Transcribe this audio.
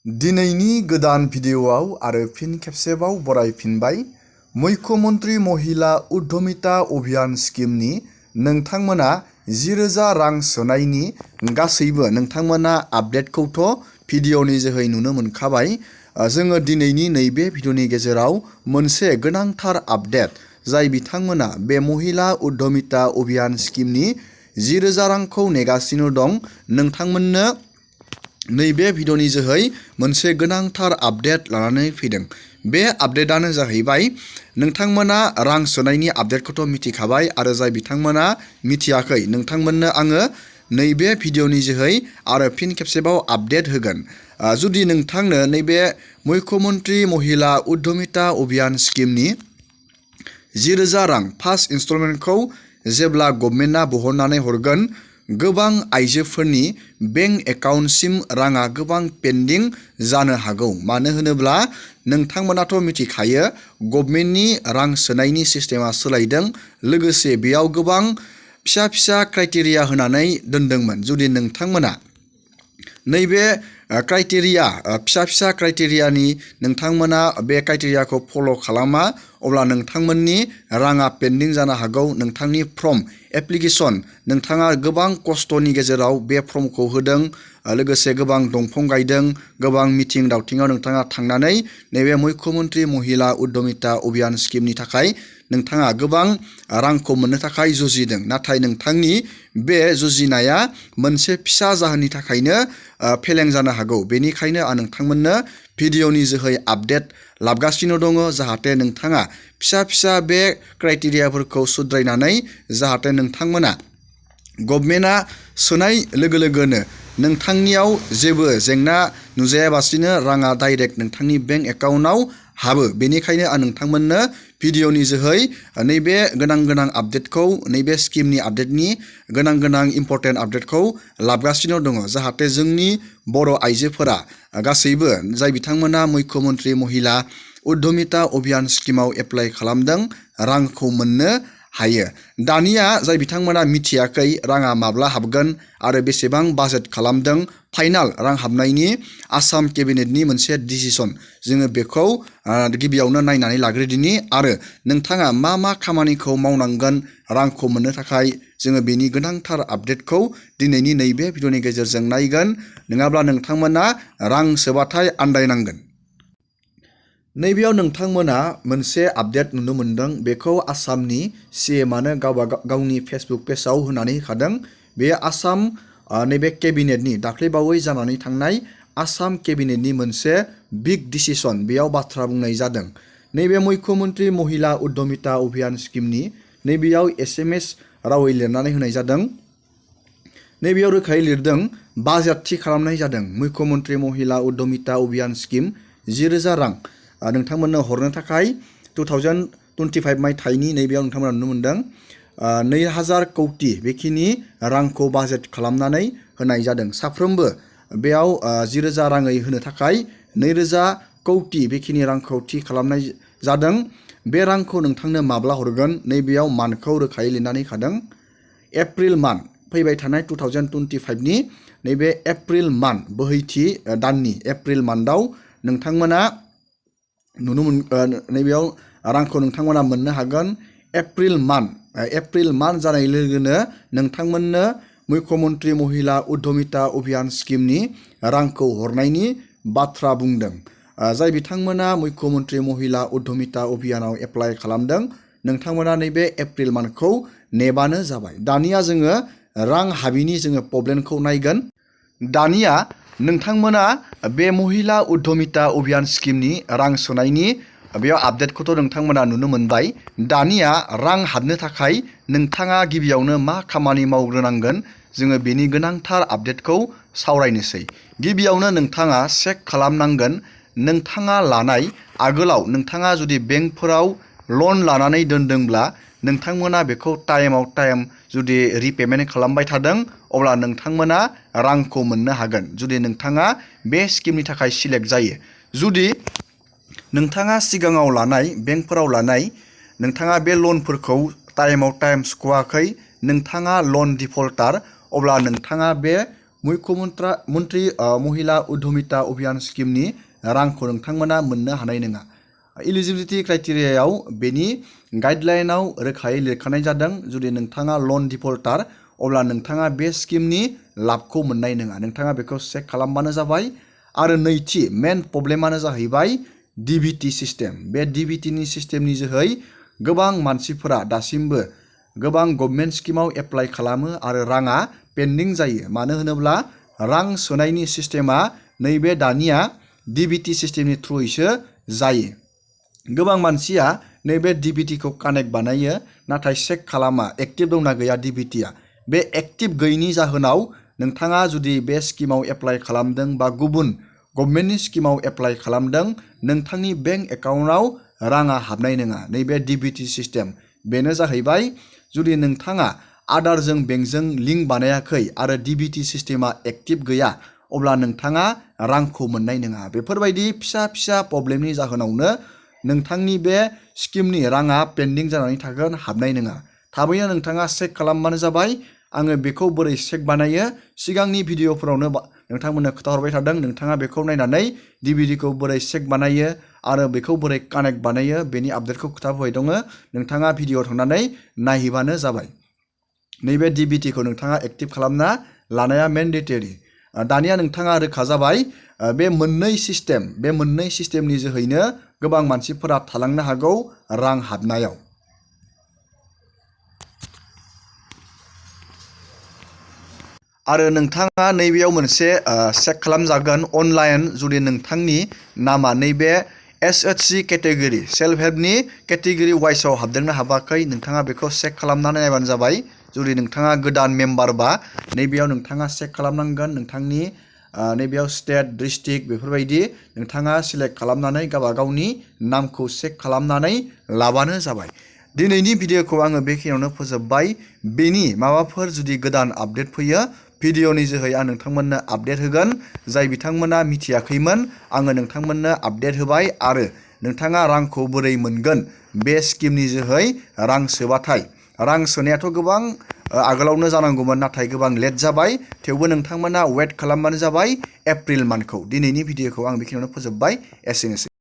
दिनैनि गोदान भिडिअआव आरो फिन खेबसेबाव बरायफिनबाय। मुख्यमंत्री महिला उद्यमिता अभियान स्किमनि नोंथांमोना 10,000 रां सोनायनि गासैबो नोंथांमोना आपडेटखौथ' भिडिअनि जोहै नुनो मोनखाबाय। जोङो दिनैनि नैबे भिडिअनि गेजेराव मोनसे गोनांथार आपडेट जाय बिथांमोना बे महिला उद्यमिता अभियान स्किमनि 10,000 रांखौ नेगासिनो दं, नोंथांमोननो नैबे भिडिअनि जोहै मोनसे गोनांथार आपडेट लानानै फैदों। बे आपडेटआनो जाहैबाय, नोंथांमोना रां सोनायनि आपडेटखौथ' मिथिखाबाय आरो जाय बिथांमोना मिथियाखै नोंथांमोननो आङो नैबे भिडिअनि जोहै आरो फिन खेबसेबाव आपडेट होगोन। जुदि नोंथांनो नैबे मुख्यमंत्री महिला उद्यमिता अभियान स्किमनि 10,000 रां फार्स्ट इनस्टलमेन्टखौ जेब्ला गभर्नमेन्टआ बहननानै हरगोन, गोबां आइजोफोरनि बेंक एकाउन्टसिम राङा गोबां पेन्डिं जानो हागौ। मानो होनोब्ला नोंथांमोनाथ' मिथिखायो गभर्नमेन्टनि रां सोनायनि सिस्टेमा सोलायदों। लोगोसे बेयाव गोबां फिसा फिसा क्राइटेरिया होनानै दोनदोंमोन। जुदि नोंथांमोना नैबे क्राइटेरिया फिसा फिसा क्राइटेरियानि नोंथांमोना बे क्राइटेरियाखौ फल' खालामा, अब्ला नोंथांमोननि राङा पेन्डिं जानो हागौ। नोंथांनि फर्म एप्लिकेसन नोंथाङा गोबां खस्थ'नि गेजेराव बे फर्मखौ होदों, लोगोसे गोबां दंफां गायदों, गोबां मिथिं दावथिङाव नोंथाङा थांनानै नैबे मुख्यमंत्री महिला उद्यमिता अभियान स्किमनि थाखाय नोंथाङा गोबां रांखौ मोननो थाखाय जुजिदों। नाथाय नोंथांनि बे जुजिनाया मोनसे फिसा जाहोननि थाखायनो फेलें जानो हागौ। बेनिखायनो आं नोंथांमोननो भिडिअनि जोहै आपडेट लाबोगासिनो दङ, जाहाथे नोंथाङा फिसा फिसा बे क्राइटेरियाफोरखौ सुद्रायनानै जाहाथे नोंथांमोना गभर्नमेन्टआ सोनाय लोगो लोगोनो नोंथांनियाव जेबो जेंना नुजायाबासिनो राङा डाइरेक्ट नोंथांनि बेंक एकाउन्टआव हाबो। बेनिखायनो आं नोंथांमोननो भिडिअनि जोहै नैबे गोनां आपडेटखौ, नैबे स्किमनि आपडेटनि गोनां इम्पर्टेन्ट आपडेटखौ लाबोगासिनो दङ, जाहाथे जोंनि बर' आइजोफोरा गासैबो जाय बिथांमोना मुख्यमंत्री महिला उद्यमिता अभियान स्किमाव एप्लाइ खालामदों रांखौ मोननो हायो। दानिया जाय बिथांमोना मिथियाखै राङा माब्ला हाबगोन आरो बेसेबां बाजेट खालामदों, फाइनाल रां हाबनायनि आसाम केबिनेटनि मोनसे डिसिसन, जोङो बेखौ गिबियावनो नायनानै लाग्रोदिनि आरो नोंथाङा मा मा खामानिखौ मावनांगोन रांखौ मोननो थाखाय जोङो बेनि गोनांथार आपडेटखौ दिनैनि नैबे भिडिअनि गेजेरजों नायगोन। नङाब्ला नोंथांमोना रां सोबाथाय आन्दायनांगोन। नैबेयाव नोंथांमोना मोनसे आपडेट नुनो मोनदों। बेखौ आसामनि CMआनो गावनि फेसबुक पेजआव होनानै होखादों। बे आसाम नैबे केबिनेटनि दाख्लैबावै जानानै थांनाय आसाम केबिनेटनि मोनसे बिग डिसिसन, बेयाव बाथ्रा बुंनाय जादों। नैबे मुख्यमंत्री महिला उद्यमिता अभियान स्किमनि नैबेयाव SMS रावै लिरनानै होनाय जादों। नैबेयाव रोखायै लिरदों, बाजेट थि खालामनाय जादों। मुख्यमंत्री महिला उद्यमिता अभियान स्किम 10,000 रां नोंथांमोननो हरनो थाखाय 2025 मायथाइनि नैबेयाव नोंथांमोना नुनो मोनदों 2,000 कौटि बेखिनि रांखौ बाजेट खालामनानै होनाय जादों। साफ्रोमबो बेयाव 10,000 राङै होनो थाखाय 2,000 कौटि बेखिनि रांखौ थि खालामनाय जादों। बे रांखौ नोंथांनो माब्ला हरगोन, नैबेयाव मान्थखौ रोखायै लिरनानै होखादों। एप्रिल मान्थ, फैबाय थानाय 2025नि नैबे एप्रिल मान्थ, बोहैथि दाननि एप्रिल मान्थआव नोंथांमोना नैबेयाव रांखौ नोंथांमोना मोननो हागोन। एप्रिल मान्थ जानाय लोगोनो नोंथांमोननो मुख्यमंत्री महिला उद्यमिता अभियान स्किमनि रांखौ हरनायनि बाथ्रा बुंदों। जाय बिथांमोना मुख्यमंत्री महिला उद्यमिता अभियानाव एप्लाइ खालामदों, नोंथांमोना नैबे एप्रिल मान्थखौ नेबानो जाबाय। दानिया जोङो रां हाबिनि जोङो प्रब्लेमखौ नायगोन। दानिया नोंथांमोना बे महिला उद्यमिता अभियान स्किमनि रां सोनायनि बेयाव आपडेटखौथ' नोंथांमोना नुनो मोनबाय। दानिया रां हाबनो थाखाय नोंथाङा गिबियावनो मा खामानि मावग्रोनांगोन, जोङो बेनि गोनांथार आपडेटखौ सावरायनोसै। गिबियावनो नोंथाङा चेक खालामनांगोन, नोंथाङा लानाय आगोलाव नोंथाङा जुदि बेंकफोराव लन लानानै दोनदोंब्ला नोंथांमोना बेखौ टाइमाव टाइम जुदि रिपेमेन्ट खालामबाय थादों, अब्ला नोंथांमोना रांखौ मोननो हागोन जुदि नोंथाङा बे स्किमनि थाखाय सिलेक्ट जायो। जुदि नोंथाङा सिगाङाव लानाय बेंकफोराव लानाय नोंथाङा बे लनफोरखौ टाइमाव टाइम सुख'वाखै, नोंथाङा लन डिफल्टार, अब्ला नोंथाङा बे मुख्यमन्त्री महिला उद्यमिता अभियान स्किमनि रांखौ नोंथांमोना मोननो हानाय नङा। इलिजिबिलिटि क्राइटेरियायाव बेनि गाइडलाइनाव रोखायै लिरखानाय जादों जुदि नोंथाङा लन डिफल्टार अब्ला नोंथाङा बे स्किमनि लाबखौ मोननाय नङा। नोंथाङा बेखौ चेक खालामबानो जाबाय। आरो नैथि मेन प्रब्लेमानो जाहैबाय DBT सिस्टेम। बे DBTनि सिस्टेमनि जोहै गोबां मानसिफोरा दासिमबो गोबां गभर्नमेन्ट स्किमाव एप्लाइ खालामो आरो राङा पेन्डिं जायो। मानो होनोब्ला रां सोनायनि सिस्टेमा नैबे दानिया DBT सिस्टेमनि थ्रुयैसो जायो। गोबां मानसिया नैबे DBTखौ कानेक्ट बानायो नाथाय चेक खालामा एक्टिभ दंना गैया DBTआ। बे एक्टिभ गैयैनि जाहोनाव नोंथाङा जुदि बे स्किमाव एप्लाइ खालामदों बा गुबुन गभर्नमेन्टनि स्किमाव एप्लाइ खालामदों नोंथांनि बेंक एकाउन्टआव राङा हाबनाय नङा। नैबे DBT सिस्टेम बेनो जाहैबाय जुदि नोंथाङा आधारजों बेंकजों लिंक बानायाखै आरो DBT सिस्टेमा एक्टिभ गैया अब्ला नोंथाङा रांखौ मोननाय नङा। बेफोरबायदि फिसा फिसा प्रब्लेमनि जाहोनावनो नोंथांनि बे स्किमनि राङा पेन्डिं जानानै थागोन, हाबनाय नङा। थाबैनो नोंथाङा चेक खालामबानो जाबाय। आङो बेखौ बोरै चेक बानायो सिगांनि भिडिअफोरावनो नोंथांमोननो खोन्थाहरबाय थादों। नोंथाङा बेखौ नायनानै DBTखौ बोरै चेक बानायो आरो बेखौ बोरै कानेक्ट बानायो बेनि आपडेटखौ खोन्थाबोबाय दङ। नोंथाङा भिडिअ थांनानै नायहैबानो जाबाय। नैबे DBTखौ नोंथाङा एक्टिभ खालामना लानाया मेन्डेटरि। दानिया नोंथाङा रोखा जाबाय बे मोननै सिस्टेमनि जोहैनो गोबां मानसिफोरा थालांनो हागौ रां हाबनायाव। आरो नोंथाङा नैबेयाव मोनसे चेक खालामजागोन अनलाइन जुदि नोंथांनि नामा नैबे SHC केटेगरि सेल्फ हेल्पनि केटेगरि वाइसआव हाबदोंना हाबाखै नोंथाङा बेखौ चेक खालामनानै नायबानो जाबाय। जुदि नोंथाङा गोदान मेम्बारबा नैबेयाव नोंथाङा चेक खालामनांगोन नोंथांनि नैबेयाव स्टेट डिस्ट्रिक्ट बेफोरबायदि नोंथाङा सिलेक्ट खालामनानै गावबा गावनि नामखौ चेक खालामनानै लाबानो जाबाय। दिनैनि भिडिअखौ आङो बेखिनियावनो फोजोबबाय। बेनि माबाफोर जुदि गोदान आपडेट फैयो भिडिअनि जोहै आं नोंथांमोननो आपडेट होगोन। जाय बिथांमोना मिथियाखैमोन आङो नोंथांमोननो आपडेट होबाय। आरो नोंथाङा रांखौ बोरै मोनगोन बे स्किमनि जोहै रां सोबाथाय रां सोनायाथ' गोबां आगोलावनो जानांगौमोन नाथाय गोबां लेट जाबाय। थेवबो नोंथांमोना वेट खालामबानो जाबाय एप्रिल मान्थखौ। दिनैनि भिडिअखौ आं बेखिनियावनो फोजोबबाय। एसेनोसै।